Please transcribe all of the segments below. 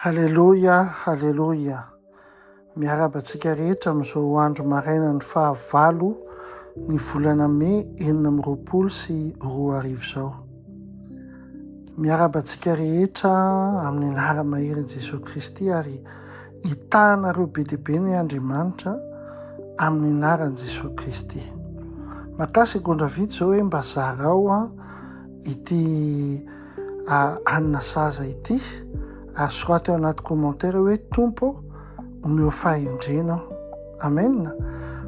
Haleloia, haleloia. Miarahaba antsika rehetra amin'izao andro marainan'ny fahavalo ny volana mey 2026 izao. Miarahaba antsika rehetra amin'ny anara-maherin'i Jesoa Kristy ary hitahanareo be dia be ny Andriamanitra amin'ny anaran'i Jesoa Kristy. Makà segondra vitsy izao hoe mba zarao an ity hanina zaza ity ary soraty ao anaty commentaire hoe Tompo ô omeo fahendrena aho. Amen.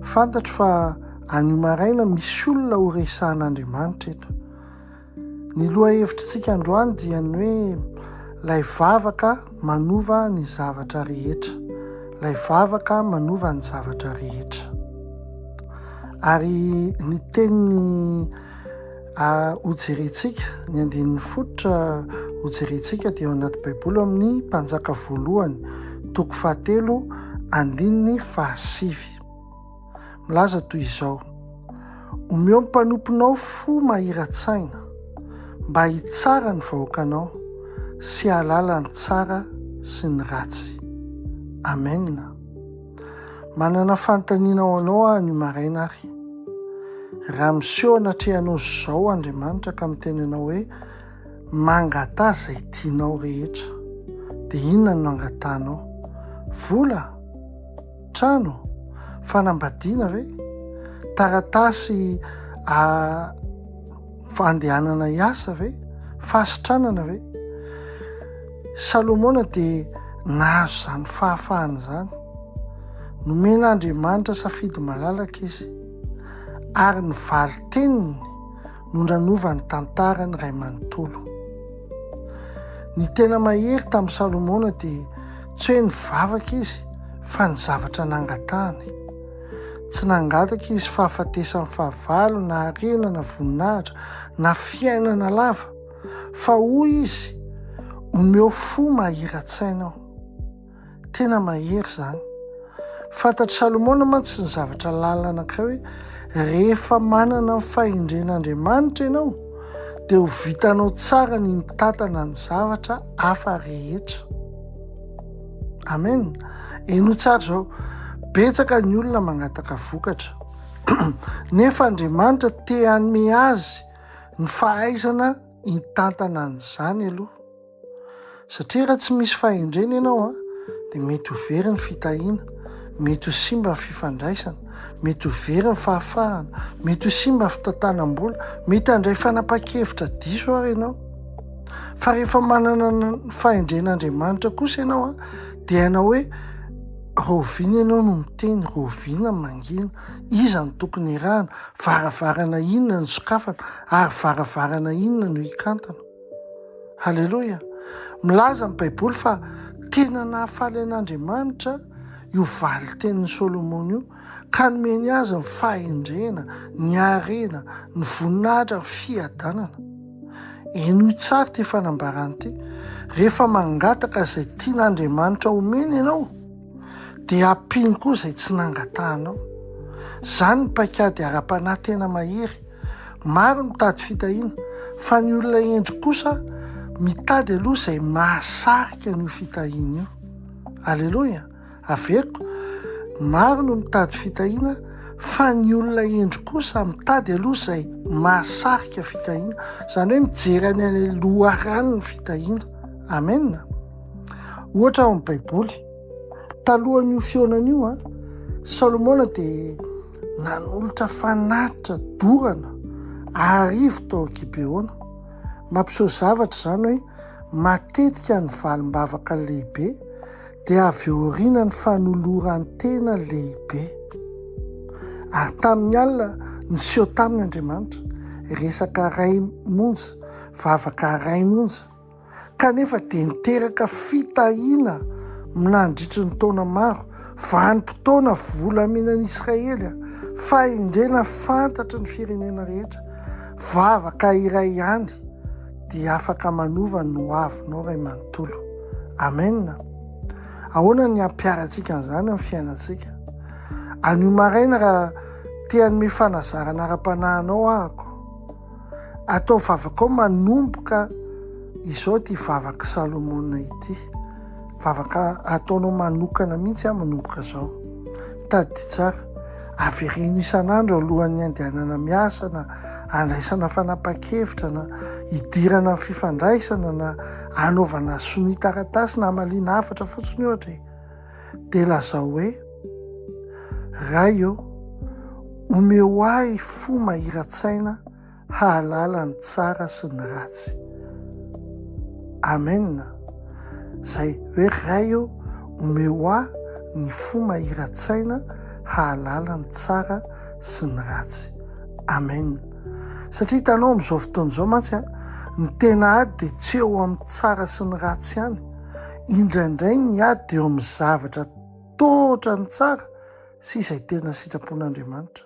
Fantatro fa anio maraina misy olona ho resahan'Andriamanitra eto. Ny lohahevitritsika androany dia ny hoe lay vavaka manova ny zavatra rehetra. Lay vavaka manova ny zavatra rehetra. Ary ny tenin'ny Hojerentsika, ny andininy fototra hojerentsika dia ao anaty Baiboly ao amin'ny Mpanjaka voalohany, toko fahatelo, andininy fahasivy. Milaza toy izao, Omeo ny mpanomponao fo mahira-tsaina, mba hitsara ny vahoakanao sy hahalala ny tsara sy ny ratsy. Amena. Manana fanontaniana ho anao aho anio maraina ary. Raha miseho anatrehanao izao Andriamanitra ka miteny anao hoe mangataha izay tianao rehetra, dia inona no angatahanao? Vola? Trano? Fanambadiana ve? Taratasy fandehanana hiasa ve? Fahasitranana ve? Salomona dia nahazo izany fahafahana izany. Nomen'Andriamanitra safidy malalaka izy, ary ny valin-teniny no nanova ny tantarany iray manontolo. Ny tena mahery tamin'i Salomona dia tsy hoe nivavaka izy fa ny zavatra nangatahany. Tsy nangataka izy fahafatesan'ny fahavalo na harena na voninahitra na fiainana lava, fa hoy izy, Omeo fo mahira-tsaina aho. Tena mahery izany. Fantatr'i Salomona mantsy ny zavatra lalina anankiray hoe rehefa manana ny fahendren'Andriamanitra ianao, dia ho vitanao tsara ny mitantana ny zavatra hafa rehetra. Amen. Henoy tsara izao, betsaka ny olona mangataka vokatra. Nefa Andriamanitra te hanome azy ny fahaizana hitantana an'izany aloha. Satria raha tsy misy fahendrena ianao an, dia mety ho very ny fitahiana, mety ho simba ny fifandraisana, mety ho very ny fahafahana, mety ho simba ny fitantanam-bola, mety handray fanapahan-kevitra diso ary ianao. Fa rehefa manana ny fahendren'Andriamanitra kosa ianao an, dia hainao hoe rahoviana ianao no miteny, rahoviana mangina, iza no tokony hirahana, varavarana inona no sokafana, ary varavarana inona no hikantana. Haleloia! Milaza ny Baiboly fa tena nahafaly an'Andriamanitra io valin-tenin'i Solomona io, ka nomeny azy ny fahendrena, ny harena, ny voninahitra, ny fiadanana. Henoy tsara ity fanambarana ity, Rehefa mangataka izay tian'Andriamanitra homena ianao, dia ampiany koa izay tsy nangatahanao. Izany ny paikady ara-panahy tena mahery. Maro ny mitady fitahiana, fa ny olona hendry kosa mitady aloha izay mahasarika an'io fitahiana io. Aleloia! Averiko, maro no mitady fitahiana fa ny olona hendry kosa mitady aloha izay mahasarika fitahiana, izany hoe mijery any any loharanon'ny fitahiana. Amen. Ohatra ao amin'ny Baiboly, talohan'io fihaonana io, an, Salomona dia nanolotra fanatitra dorana arivo tao Gibeona. Mampiseho zavatra izany hoe matetika ny valim-bavaka lehibe dia avy eo aoriana ny fanoloran-tena lehibe. Ary tamin'ny alina niseho taminy Andriamanitra, resaka iray monja, vavaka iray monja, kanefa dia niteraka fitahiana nandritry ny taona maro, vanim-potoana volamenan'i Israely, fahendrena fantatry ny firenena rehetra, vavaka iray ihany dia afaka manova ny hoavinao ray manontolo. Amen. Ahoana ny hampiharantsika an'izany amin'ny fiainantsika? Anio maraina raha te hanome fanazarana ara-panahy anao ahako, atao vavakao manomboka izao ity vavak'i Salomona ity. Vavaka ataonao manokana mihitsy aho manomboka izao. Tadidio tsara, avereno isan'andro alohan'ny handehanana miasa na handraisana fanapahan-kevitra na hidirana amin'ny fifandraisana na hanaovana sonia taratasy na hamaliana hafatra fotsiny ohatra e. Dia lazao hoe, Ray ô, omeo ahy fo mahira-tsaina hahalala ny tsara sy ny ratsy. Amen. Zay hoe Ray ô, omeo ahy ny fo mahira-tsaina hahalala ny tsara sy ny ratsy. Amen. Satria hitanao amin'izao fotoana izao mantsy an, ny tena ady dia tsy eo amin'ny tsara sy ny ratsy ihany. Indraindray ny ady dia eo amin'ny zavatra toa ny tsara sy izay tena sitrapon'Andriamanitra.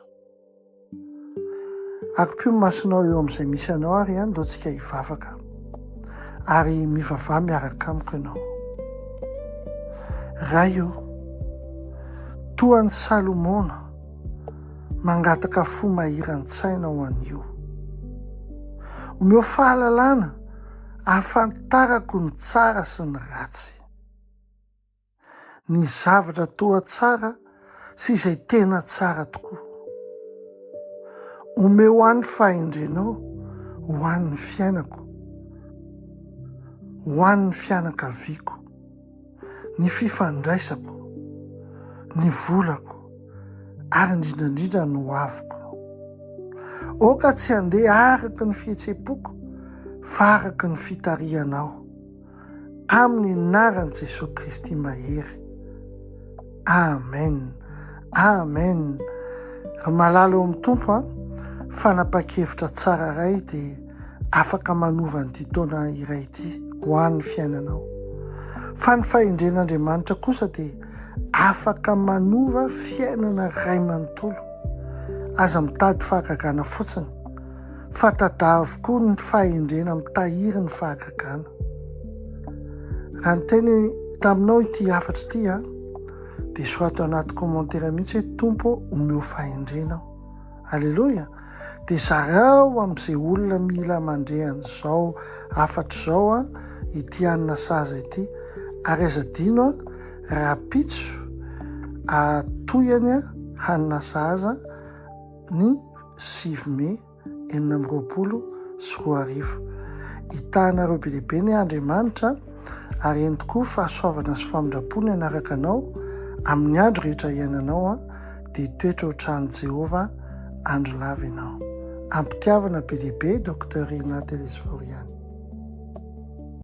Akipio ny masonao eo amin'izay misy anao ary andao tsika hivavaka. Ary mivavaha miaraka amiko ianao. Ray o, toa an'i Salomona, mangataka fo mahiran-tsaina ho an'io. Omeo fahalalana ahafantarako ny tsara sy ny ratsy. Ny zavatra toa tsara sy izay tena tsara tokoa. Omeo ahy ny fahendrenao ho an'ny fiainako, ho an'ny fianakaviako, ny fifandraisako, ny volako, ary indrindra indrindra ny hoaviko. Aoka tsy handeha araka ny fihetseham-poko fa araka ny fitarihanao. Amin'ny anaran'i Jesoa Kristy mahery. Amen. Amen. Ry malala eo amin'ny Tompo a, fanapahan-kevitra tsara iray dia afaka manova an'ity taona iray ity ho an'ny fiainanao. Fa ny fahendren'Andriamanitra kosa dia afaka manova fiainana iray manontolo. Aza mitady fahagagana fotsiny. Fa tadavo koa ny fahendrena mitahiry ny fahagagana. Raha niteny taminao ity hafatra ity aho, dia sorato anaty commentaire mihitsy hoe Tompo ô, omeo fahendrena aho. Aleloia! Dia zarao amin'izay olona mila mandre an'izao hafatra izao an, ity hanina sahaza ity. Ary aza adino an, rahampitso atohany an, hanina sahaza ny 9 mey 2026. Hitahanareo be dia be anie Andriamanitra ary eny tokoa fahasoavana sy famindram-po ny hanaraka anao amin'ny andro rehetra iainanao dia hitoetra ao tranon'i Jehovah andro lava ianao. Am-pitiavana be dia be Docteur Rinah Telesphore ihany.